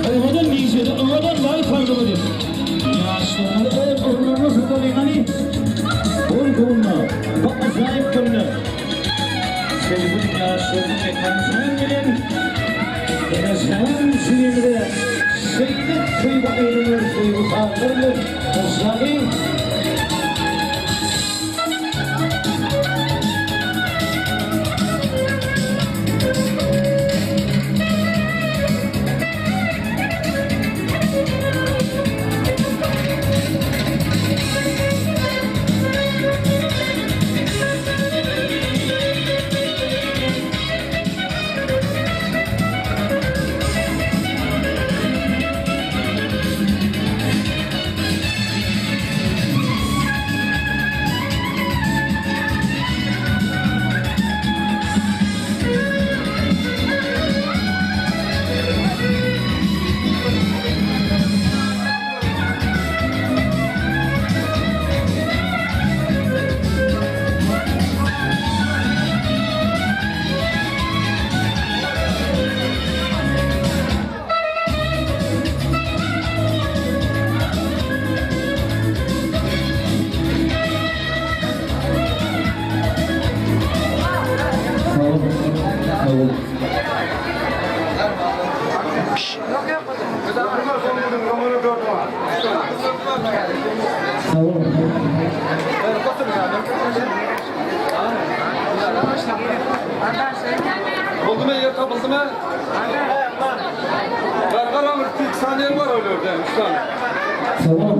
Owadan gijede owadan laýk arzuw edip. Ýaşlarymyzy öz orunlaryna oturdalyň hany. Goý göwnüne bu ajaýyp günde Söýgüli ýaşlarynyň mekanysynyň bilen Enejan jigimize şeýle söýgi aýdymlar söýgi sazlar bilen garşylalyň. Sag bol. Sag bol. Sag bol. Boldumy ýer tapyldymy? Gargaram bir sany ýer bar öyle ýerde, üç sany. Salam,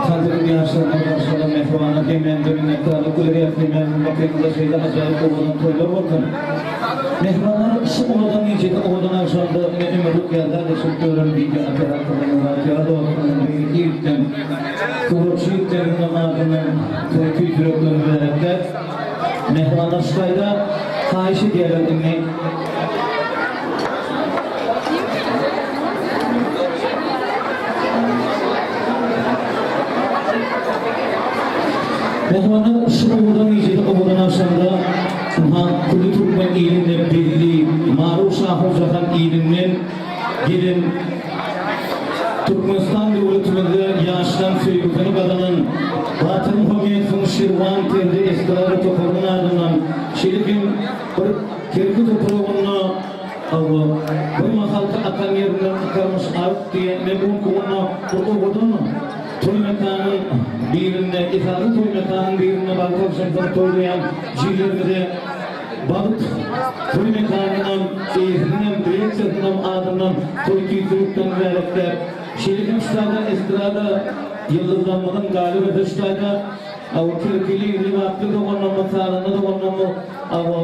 Kalbymyň ýaşlaryna garşylan mähribanlar hemmäňize minnetdarlyk bildirýäs, hemmäňiziň bakyňyzda şeýle ajaýyp owadan toýlar bolsun. Mähribanlar, şu owadan gijede, owadan agşamda ine ömürlik ýazga geçirip ýören wideo operatorlar Myrat Ýazowyň, beýleki ýigitleň, suratçy ýigitlerimiziň adyndan toý tüýs ýürekden mübärekläp, mähribanlar şu taýda haýyş edýärler indi. Mähribanlar, şu owadan gijede, owadan agşamda, ynha, külli türkmen ilinde belli Maru Şahu-Jahan ilinden gelen Türkmenistan döwletimizde ýaşlaň söýgüsini gazanan Batyr Muhammedowyň Şirwan terzi estrada toparynyň adyndan, şeýle hem bir Kerki topragynda Hawa, bir mahalky akan ýerinden akarmyş aryk diýen men bu günki günde bir owadan toý mekanyň birinde, esasy toý mekanyň birinde bagt agşamsyny toýlaýan jigilerimize Bagt toý mekanynyňam, eýesiniňem, direksiýasynyňam adyndan toý tüýs ýürekden mübärekläp, şeýle hem ştada estrada ýyldyzlarymyzyň galyberse ştada Hawa, kerkili, lebaply doganlarymyz, sazanda doganlarymyz, hawa,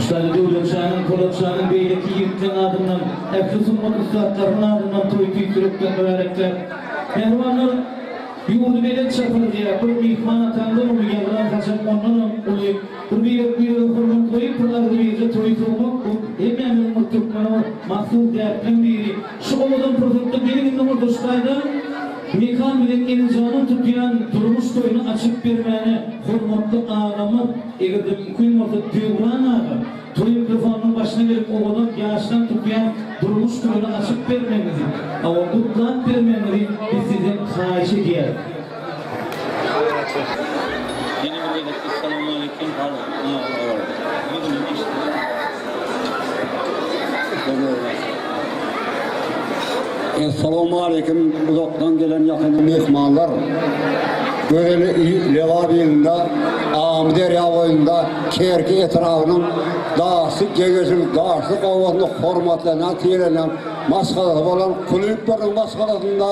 Şaly Döwletşanyň, Polatşanyň, beýleki ýigitleň adyndan, ähli sungat ussatlarynyň adyndan toýy tüýs ýürekden mübärekläp, Mähribanlar, ýurdy belent çapyr diýýär, bir myhman ataňdan uly, ýazylan saçak ondanam uly, bir birek-birege hormat goýup, bir agzybirje toýy sowmak, bu hemmämiziň bir türkmene mahsus däpleň biri. Şu owadan pursatda geliň indi Gurdaştaýda Mekan bilen Enejanyň tutýan durmuş toýuny açyp bermäne hormatly agamyz, eger-de mümkin bolsa Döwran aga, toý mikrofonynyň başyna gelip owadan ýaşdan tutýan durmuş toýuny açyp bermegiňizi, hawa gutlap bermegiňizi biz sizden haýyş edýäris. Ýene bir gezek Essalamualeýkum Essalamualeýkum uzakdan gelen ýakyn myhmanlar. Gözel Lebap ilinde Amyderýa boýunda Kerki etrabynyň Daşlyk geňeşiniň Daşlyk obasynda hormatlanýan tirelenýän maşgalasy bolan Kulyýewleriň maşgalasynda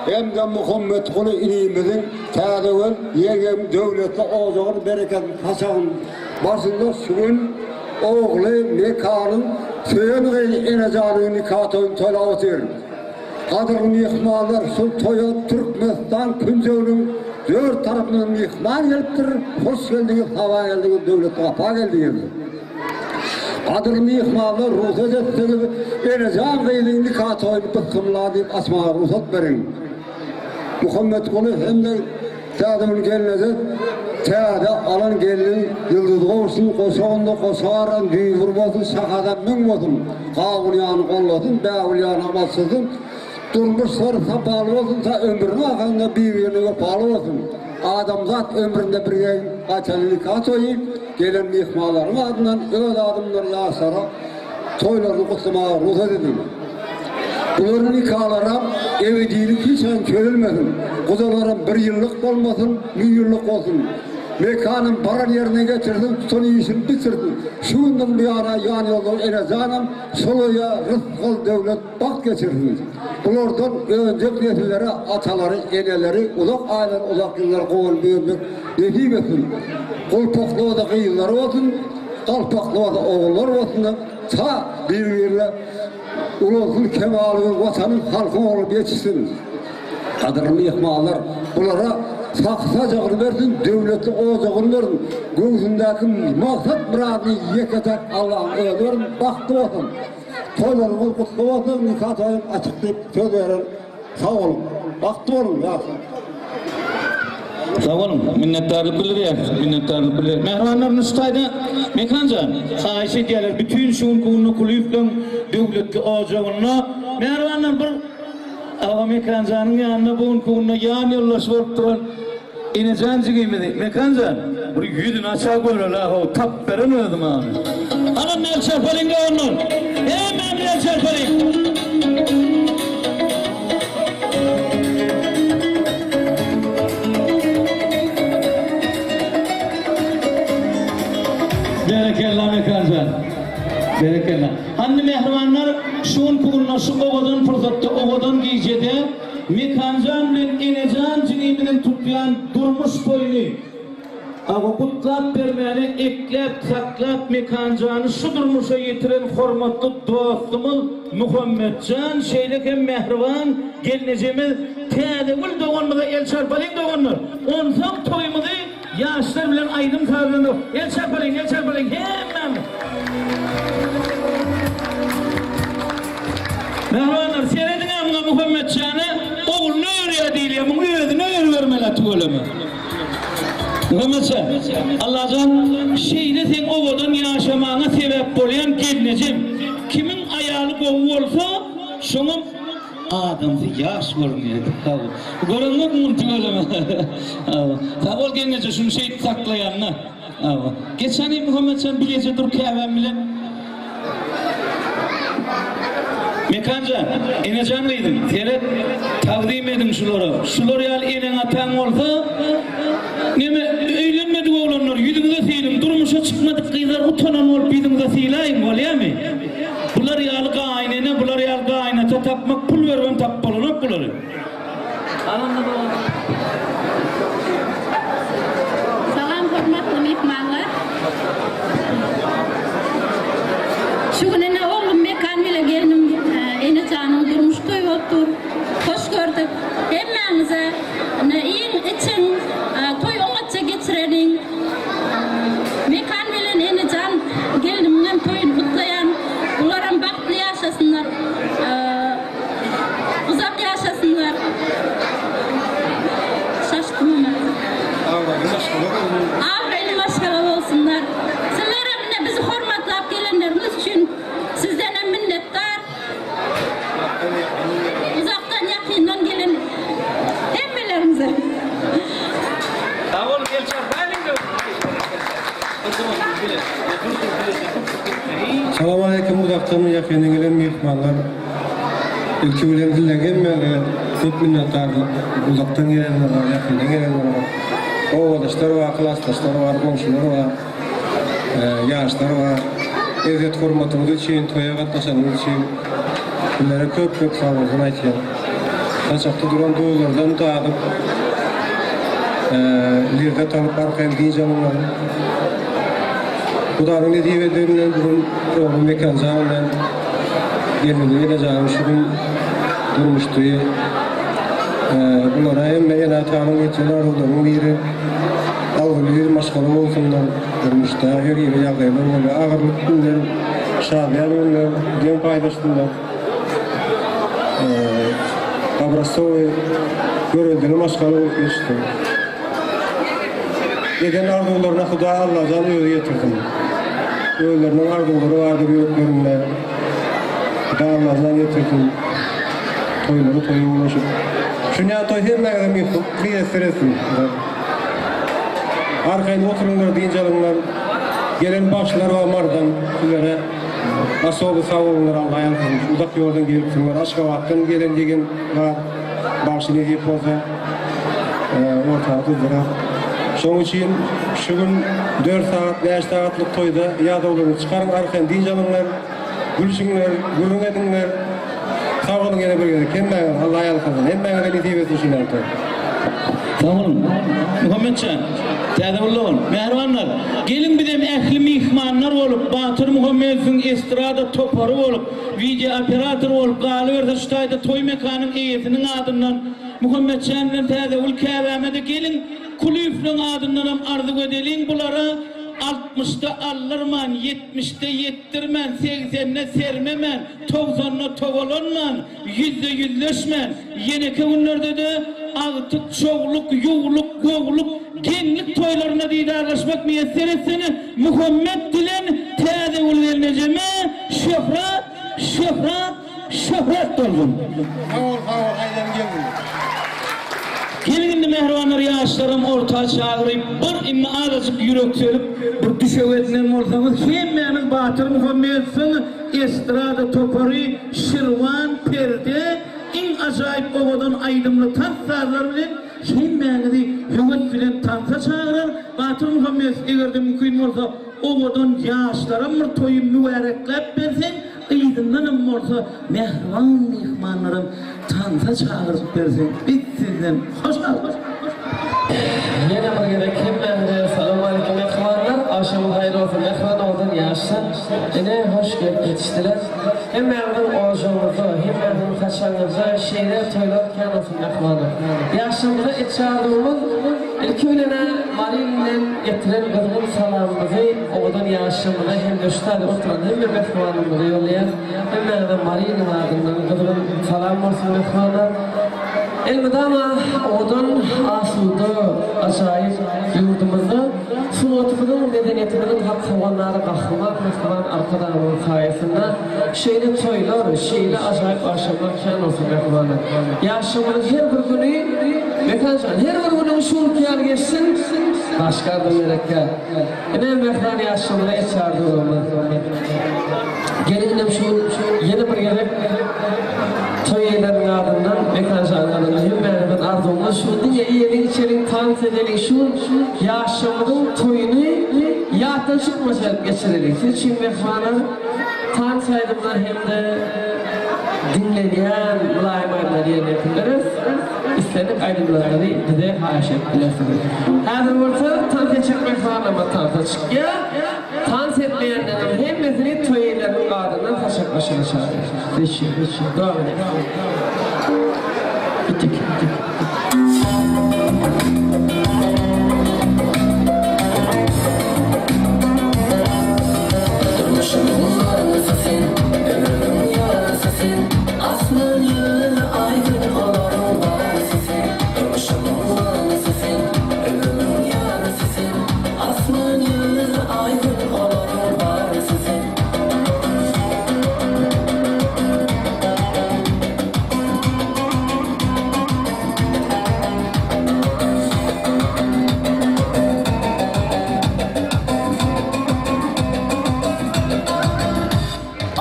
hem-de Muhammetguly inimiziň Täzegül ýeňňemiň döwletli ojagyny bereketli saçagynyň başynda şu gün ogly Mekanyň söýen gyzy Enejanyň nika toýuny toýlap otyr. Gadyrly myhmanlar şu toýa Türkmenistan künjeginiň dört tarapyndan myhman gelipdir, hoş geldiňiz, saba geldiňiz, döwletli gapa geldiňiz. Gadyrly myhmanlar rugsat etseňiz Enejan gyzyň nika toýuny bysgymla diýip açmaga rugsat beriň. Muhammetguly hem-de. Täzegül gelneje täze alan gelniň ýyldyzy gowşsun, goşagynda goşa aran düýbür bolsun, şahada müň bolsun, gawun ýany gollasyn, bägül ýany amaçsyzsyn, durmuşlary sapaly bolsun, ta ömrüniň ahyrynda bir-birine wepaly bolsun. Adamzat ömründe bir gezek gaýtalan nika toýy gelen myhmanlaryň adyndan öz adymdan ýaşlara toýlaryny gutlamaga rugsat ediň. Bularyň nikalaram ebedilik hiç haçan çözülmesin. Gudalaram bir ýyllyk bolmasyn, müňýyllyk bolsun. Mekanam baran ýerine getirsin, tutan işini bitirsin. Şu günden bu ýana ýanýoldaş enejanam şol öýe rysgal-döwlet, bagt getirsin. Bulardan önjek nesillere atalary, eneleri uzak aýlar, uzak ýyllar gowulyp ýörmek nesip etsin. Gulpakly-da gyzlary bolsun, galpakly-da ogullary bolsun-da, ta bir-birine Ulalsyn kemaly we Watanyň halkyň ogly ýetişsin. Gadyrly myhmanlar, bulara sahy-sajagyny bersin, döwletli ojagyny bersin, göwsündäki maksat-myradyny ýeke-täk Allahyň özi bersin, bagtly bolsun. Toýlaryňyz gutly bolsun, nika toýuň açyk diýip söz beren sag boluň. Bagtly boluň, ýaşlar. Sag boluň, minnetdarlyk bildirýäris, minnetdarlyk bildirýäris. Mähribanlar, indi şu taýda Mekan jan, haýyş edýärler, bütin şu günki günde Kulyýewleň döwletli ojagynda, mähribanlar, bir Aga Mekan janyň ýanynda bu günki günde ýan ýoldaşy bolup duran Enejan jigimizi, Mekan jan, bir ýüzüni aça göreli-a-how, tap beren özüň ony. Hanam el çarpalyň doganlar, hemmämiz el çarpalyň! Berekella Mekanjan. Berekella. Hany mähribanlar, şu günki günde şu owadan pursatda, owadan gijede Mekanjan bilen Enejan jigimiziň tutýan durmuş toýuny Aga gutlap bermäne ekläp saklap Mekanjany şu durmuşa ýetiren hormatly dostumyz Muhammetjan şeýle hem mähriban gelnejemiz Täzegül doganymyza el çarpalyň doganlar onsoň toýumyzy ýaşlar bilen aýdym saz bilen el çarpalyň el çarpalyň hemmämiz Mähribanlar serediňä muňa Muhammetjana ogluny öýerýä diýilýä muň özüne öýerbermeli tüweleme. Muhammetjan, Allajan şeýle seň owadan ýaşamaňa sebäp bolýan gelnejem. Kimiň aýaly gowy bolsa, şoňam adamsy ýaş görünýär. Sag bol. Göreňok muny tüweleme. Sag bol gelneje şuny şeýdip saklaýanyňa. Geç hany Muhammetjan bileje dur käbäm bilen. Mekanjan, enejan gyzym, seret, tagzym ediň şulara. Şular ýaly eneň-ataň bolsa, neme, öýlenmedik oglanlar, ýüzüňize sylyň, durmuşa çykmadyk gyzlar utanan bolup ýüzüňize sylaýyň, bolýamy? Bular ýaly gaýynene, bular ýaly gaýynata tapmak pul beribem tapyp bolanok bulary. Salam hormatly myhmanlar. Şu gün ene oglum Mekan bile gelnim Enejanyň durmuş toýy bolup dur. Hoş gördük. Hemmäňize ine iýiň içiň toý oňatja geçireliň. Mekan bilen Enejan gelnimiňem toýuny gutlaýan. Bularam bagtly ýaşasynlar. Uzak ýaşasynlar. Şaşdym ine. Abraýly maşgala bolsun. Abraýly maşgala bolsunlar. Sizlerem ine bizi hormatlap gelenleriňiz üçin sizdenem minnetdar. Uzakdan ýakyndan gelen hemmeleriňize. Sag boluň Elçar baýlyň. Salam aleýkum uzakdan we ýakyndan gelen myhmanlar. Ilki bilen sizden hemmäňize köp minnetdarlyk. Uzakdan gelenler bar, ýakyndan gelenler bar. Obadaşlar bar, klasdaşlar bar, goňşular bar, ýaşlar bar. Ezzet hormatyňyz üçin, toýa gatnaşanyňyz üçin sizlere köp köp sagbolsun aýtýan. Saçakda duran duzlardan dadyp, lezzet alyp arkaýyn dynç alyňlar. Hudanyň nesip edigi bilen bu gün oglum Mekanjan bilen gelnimiz Enejanyň şu gün durmuş toýy. Bulara hemme ene-atanyň etjek arzuwlarynyň biri agzybir maşgala bolsunlar, durmuşda her hili ýagdaýlar bolýar, agyrlyk günler, şadyýan günler deň paýlaşsynlar. Obrasowy göreldeli maşgala bolup ýetişsin. Eden arzuwlaryna Hudaý Allajan özi ýetirsin. Özleriniň arzuwlary bardyr ýüreklerinde. Hudaý Allajan ýetirsin. Toýlary toýa ulaşyp. Şunýa toý hemmäňize miýesser etsin. Arkaýyn oturyňlar, dynç alyňlar. Gelen bagşylar bar Marydan sizlere osoby sag boluňlar Alla ýalkasyn. Uzak ýoldan gelipsiňler. Aşgabatdan gelen ýegen bar. Bagşy nesip bolsa orta gyzdyrar. Şoň üçin şu gün dört sagat, bäş sagatlyk toýda ýadawlygyňyzy çykaryň, arkaýyn dynç alyňlar, gülşüňler, gürrüň ediňler. Sag boluň ýene bir gezek hemmäňiz Alla ýalkasyn. Hemmäňize nesip etsin şu ýaly toý. Sag boluň. Muhammetjan, Täze ýyl dogan. Mähribanlar, geliň bizem ähli myhmanlar bolup, Batyr Muhammedowyň estrada topary bolup, Wideo operator bolup galyberse şu taýda toý mekanyň eýesiniň adyndan Muhammetjan bilen Täzegül käbäme-de geliň Kulyýewleň adyndanam arzuw edeliň bulara altmyşda aldyrman ýetmişde ýetdirmän segsende sermemän togsanda togalanman ýüzde ýüzleşmän ýeneki günlerde-de agtyk çowluk ýuwluk gowluk geňlik toýlarynda didarlaşmak miýesser etsene Muhammet bilen Täzegül gelnejeme şöhrat şöhrat şöhrat bolsun. Sag bol sag bol haýdan geldiň. Geliň indi mähribanlar ýaşlaram orta çagyryp bir indi azajyk ýürekselip bir düşek edinen bolsaňyz hemmämiz Batyr Muhammedowyň estrada topary Şirwan perde iň ajaýyp owadan aýdymly tans sazlar bilen Hemmäňizi höwes bilen tansa çagyrar, Batyr Muhammedow eger-de mümkin bolsa owadan ýaşlaram bir toýy mübärekläp berseň, yzyndanam bolsa mähriban myhmanlaram tansa çagyryp berseň biz sizden hoşal. Ýene bir gezek hemmäňize salowmaleýkim mähribanlar, agşamyňyz haýyr bolsun mähriban owadan ýaşlar, ine hoş gelip ýetişdiler. Hemmäňiziň ojagyňyzda, hemmäňiziň saçagyňyzda şeýle toýlar kän bolsun mähribanlar. Ýaşlarymyza etjek arzuwymyz, ilki bilen-ä Mary ilinden getiren gyzgyn salamymyzy owadan ýaşlarymyza hem-de şu taýda oturan hemme mähribanlarymyza ýollaýas. Hemmäňize Mary iliniň adyndan gyzgyn salam bolsun mähribanlar. Elmydama owadan, asuda, ajaýyp ýurdumyzda sungatymyzyň, medeniýetimiziň hak howandary Gahryman Mähriban Arkadagymyzyň saýasynda şeýle toýlar, şeýle ajaýyp agşamlar kän bolsun mähribanlar. Ýaşamyzyň her bir güni Mekan jan, her bir günüň şu günki ýaly geçsin, başga arzuw gerekýär. Ine mähriban ýaşamyza etjek arzuwlarymyz. Geliň inem şu gün ýene bir gezek toý eýeleriniň adyndan, Mekan janyň adyndan hemmämizden arzuwymyz şu diňe iýeliň içeliň tans edeliň şu gün ýaşlarymyzyň toýuny ýatdan çykmajak edip geçireliň. Siz üçin mähribanlar tans aýdymlar hem-de diňlenýän mylaýym aýdymlar ýerine ýetirileris. Islendik aýdymlaryňyzy bize haýyş edip bilersiňiz. Häzir bolsa tans etjek mähribanlarymyz tansa çykýar. Tans etmeýänleriň hemmesini toý eýeleriniň adyndan saçak başyna çagyrýar. Seçýär. Dowam edýär. Gitdik. Durmuşymyň manysy sen, ömrümiň ýarysy sen, Asman ýyldyz, aý gün olaryň barysy sen. Durmuşymyň manysy sen, ömrümiň ýarysy sen, Asman ýyldyz, aý gün olaryň barysy sen.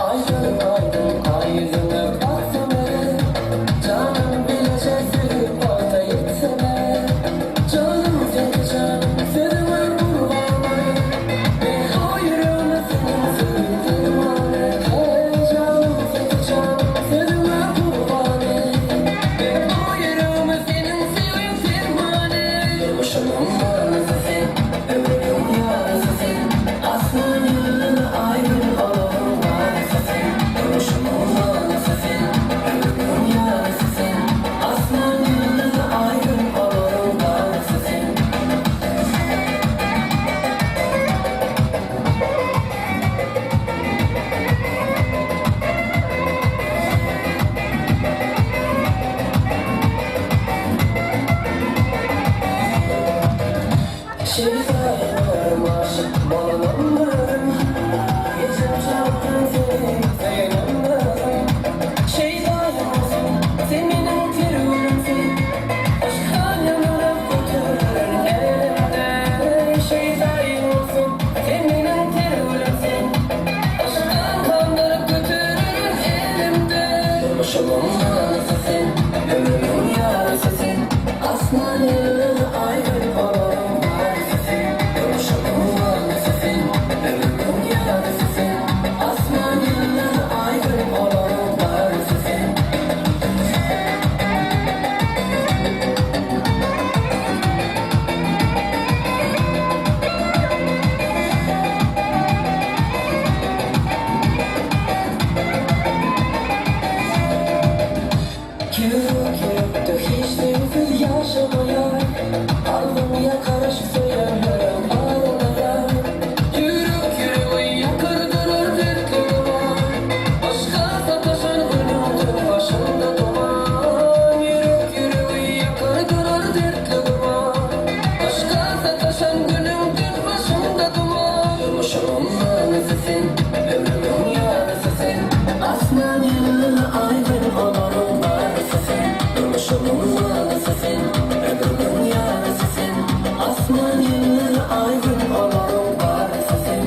Aýdyň aýdyň aý ýüzüňe baksam Janym bileje söýüp bagta ýetsem Janym seni janym sözüňe gurbanaý Men bu ýüregime seniň söýgüň dermany Heý janym seni janym sözüňe gurbanaý Men bu ýüregime seniň söýgüň dermany Durmuşymyň manysy sen Ömrümiň ýarysy sen Asman ýyldyz aý gün olaryň barysy sen. Durmuşymyň manysy sen, Ömrümiň ýarysy sen. Asman ýyldyz, aý gün olaryň barysy sen. Durmuşymyň manysy sen, Ömrümiň ýarysy sen. Asman ýyldyz, aý gün olaryň barysy sen. Ýürek ýürekde hiç sensiz ýaşamaýar Kalbym ýakar şu söýenleriň aýrylmaýar Ýürek ýüregi ýakar durar dertli duman Başga sataşan günüňden başymda duman Ýürek ýüregi ýakar durar dertli duman Başga sataşan günüňden başymda duman Durmuşymyň manysy sen, ömrümiň ýarysy sen Asman ýyldyz aý gün olaryň barysy sen Durmuşymyň manysy sen, ömrümiň ýarysy sen Asman ýyldyz aý gün olaryň barysy sen.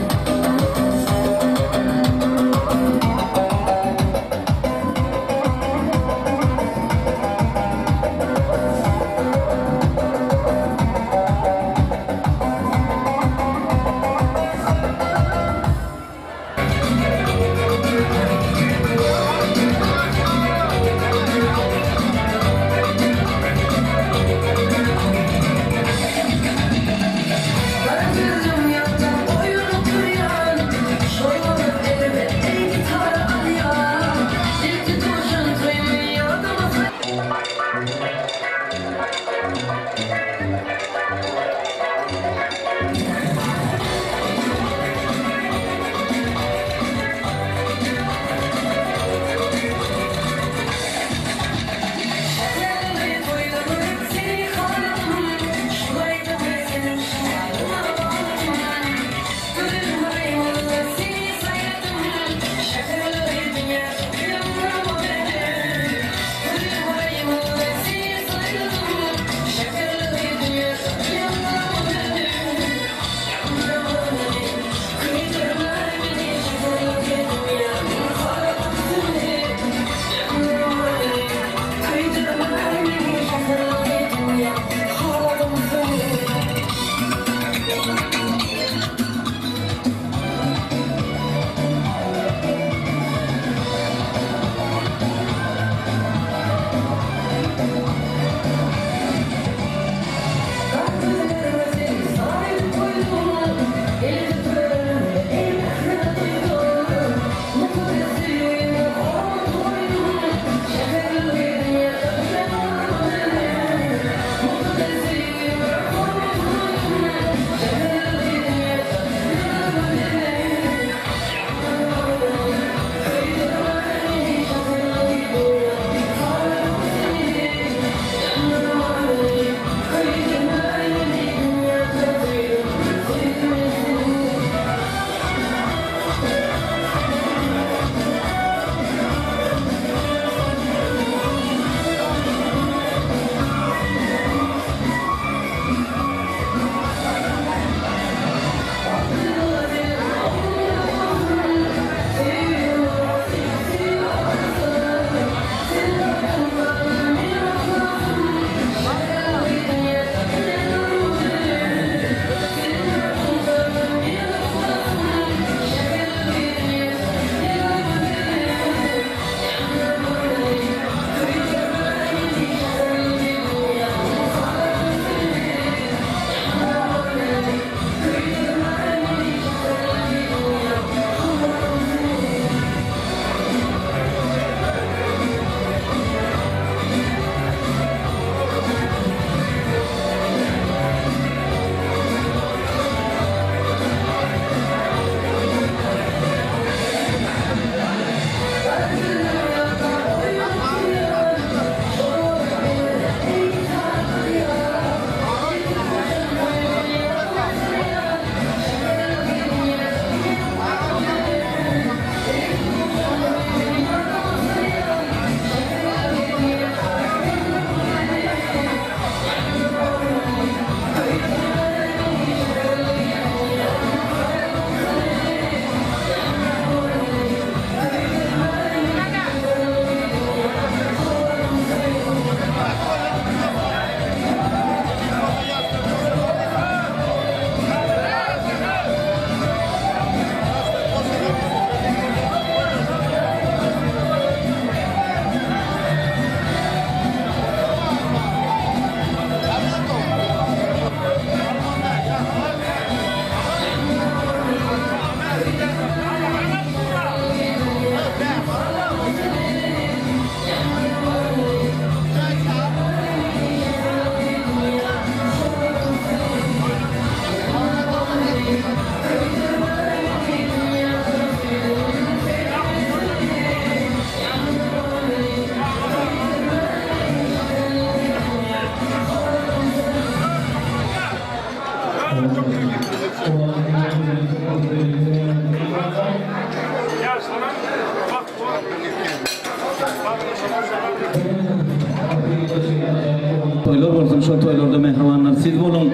toýlar bolsun, şol toýlarda mähribanlar siz boluň.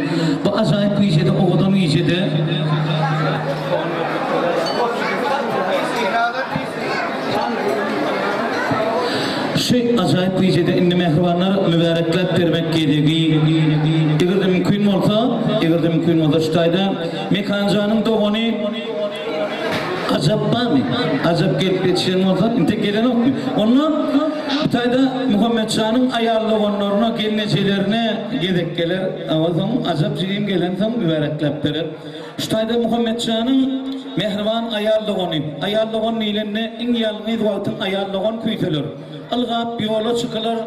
Bu ajaýyp gijede, owadan gijede. Şu ajaýyp gijede indi mähribanlar mübärekläp bermek gezegi. Eger-de mümkin bolsa, eger-de mümkin bolsa şu taýda Mekanjanyň dogany Ajap barmy? Ajap gelip ýetişen bolsa, intek gelenokmy? Onda bu taýda Muhammetjanyň aýal doganlaryna, gelnejelerine gezek geler. Soň Ajap jigim gelensoň mübärekläp berer. Şu taýda Muhammetjanyň mähriban aýal dogany, aýal dogan diýlende iň ýalňyz wagtyň aýal dogan küýseler. Ylgap ýola çykylar,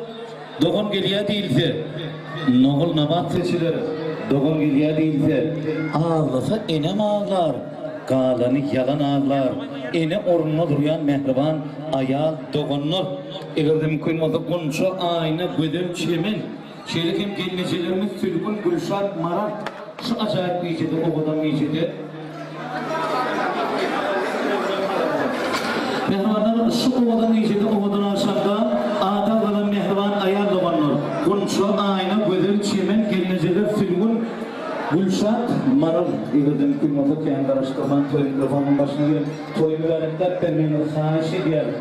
dogan gelýä diýilse, nogul nabat seçiler, dogan gelýä diýilse, aglasa enem aglar, galany ýalan aglar. Ene ornunda durýan mähriban aýal doganlar. Eger-de mümkin bolsa Gunça, Aýna, Gözel, Çemen. Şeýle hem gelnejelerimiz Sülgün, Gülşat, Maral şu ajaýyp gijede, owadan gijede Mähribanlar, şu owadan gijede, owadan agşamda ady agzalan mähriban aýal doganlar, Gunça, Aýna, Gözel, Çemen, gelnejeler Sülgün, Gülşat, Maral, eger-de mümkin bolsa kän garaşdyrman toý mikrofonynyň başyna gelip, toýy mübärekläp bermegiňizi haýyş edýäris.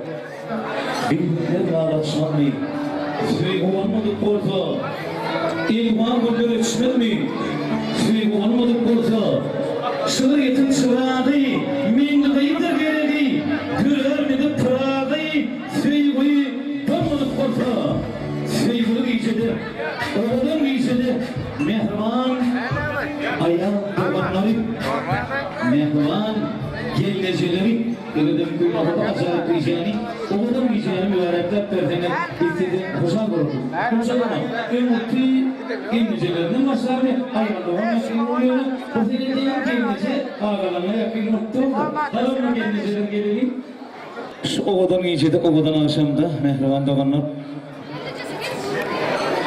Bilmekler galatçylykmy? Söýgi bolmadyk bolsa, elwan güller öçmezmi? Söýgi bolmadyk bolsa, şygryýetiň çyragy, Meňli gyzdyr geregi, dörärmidi Pyragy? Söýgi bolmadyk bolsa, söýgüli gijede, owadan gijede mähriban aýal doganlary, mähriban gelnejeleri, Eger-de mümkin bolsa bu ajaýyp gijäni, owadan gijäni mübärekläp berseňiz, biz sizden hoşal bolardyk. Munça dogan, öňürti gelnejelerinden başlardy, aýal dogan ýakyn bolýar, bu senedem gelneje agalaryna ýakyn bolup durdy. Hany onda gelnejeler geleliň. Şu owadan gijede, owadan agşamda, mähriban doganlar.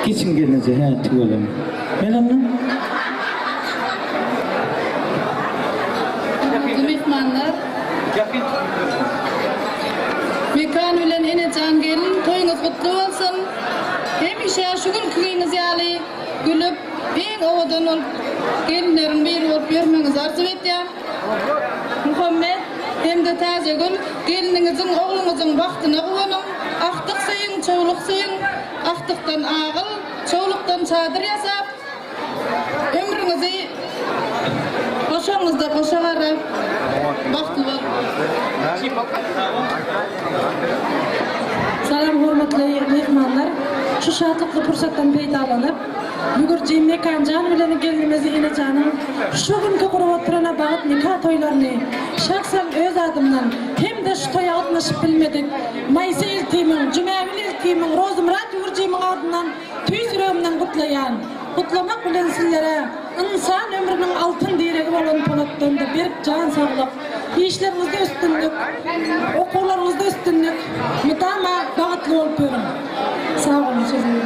Geçiň gelneje, hä, tüweleme. Men onda. Hormatly myhmanlar! Mekan bilen Enejan gelin toýuňyz gutly bolsun! Hemişe şu günkiňiz ýaly gülüp, iň owadan bolup gelinleriň biri bolup ýörmegiňizi arzuw edýän. Muhammet hem-de Täjegül gelniňiziň, ogluňyzyň bagtyna guwanyň, agtyk söýüň, çowluk söýüň, agtykdan agyl, çowlukdan çadyr ýasap, ömrüňizi goşaňyzda goşa garap, bagtly boluň. Salam hormatly myhmanlar! Şu şatlykly pursatdan peýdalanyp, Mügürji Mekanjan bilen gelnimiz Enejanyň şu günki gurup oturan bagt nika toýlaryny şahsam öz adymdan hem-de şu toýa gatnaşyp bilmedik Maýsa eltimiň, Jumägül eltimiň, Rozymyrat Ýüwürjimiň adyndan tüýs ýüregimden gutlaýan. Gutlamak bilen sizlere ynsan ömrüniň altyn diregi bolan polatdan-da berk jan saglyk, işleriňizde üstünlik, okuwlaryňyzda üstünlik, mydama bagtly bolup ýörüň. Sag boluň sözümi.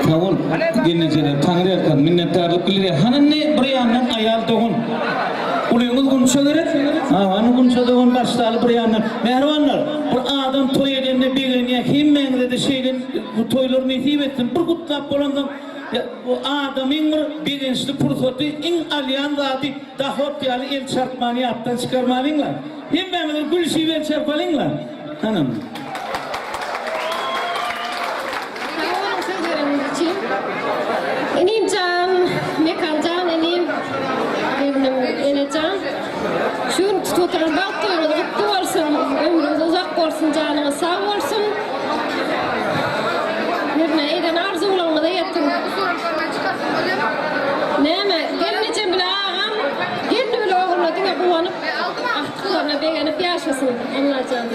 Sag bol gelnejeler Taňryýalkasyn minnetdarlyk bildirýär. Hany indi bir ýandan aýal dogan. Ulyňyz Gunça gerek? Ha, hany Gunça dogan başlaly bir ýandan. Mähribanlar, bir adam toý edende begenýär. Hemmäňize-de şeýle toýlar nesip etsin. Bir gutlap bolansoň, bu adamyň bir begençli pursaty, iň alýan zady dahot ýaly el çarpmany ýatdan çykarmalyňlar. Hemmämiz bir gülşüp el çarpalyňlar. Hanym. Sag boluň söz bereniňiz üçin. Inimjan, Mekanjan inim, gelnim Enejan. Şu gün tutup oturan bagt toýuňyz gutly bolsun, ömrüňiz uzak bolsun, janyňyz sag bolsun. Hernä eden arzuwlaryňyza ýetiň. Näme, gelnejem bile agam, gelni bile ogluna diňe guwanyp, agtyklaryna begenip ýaşasyn, Allajan.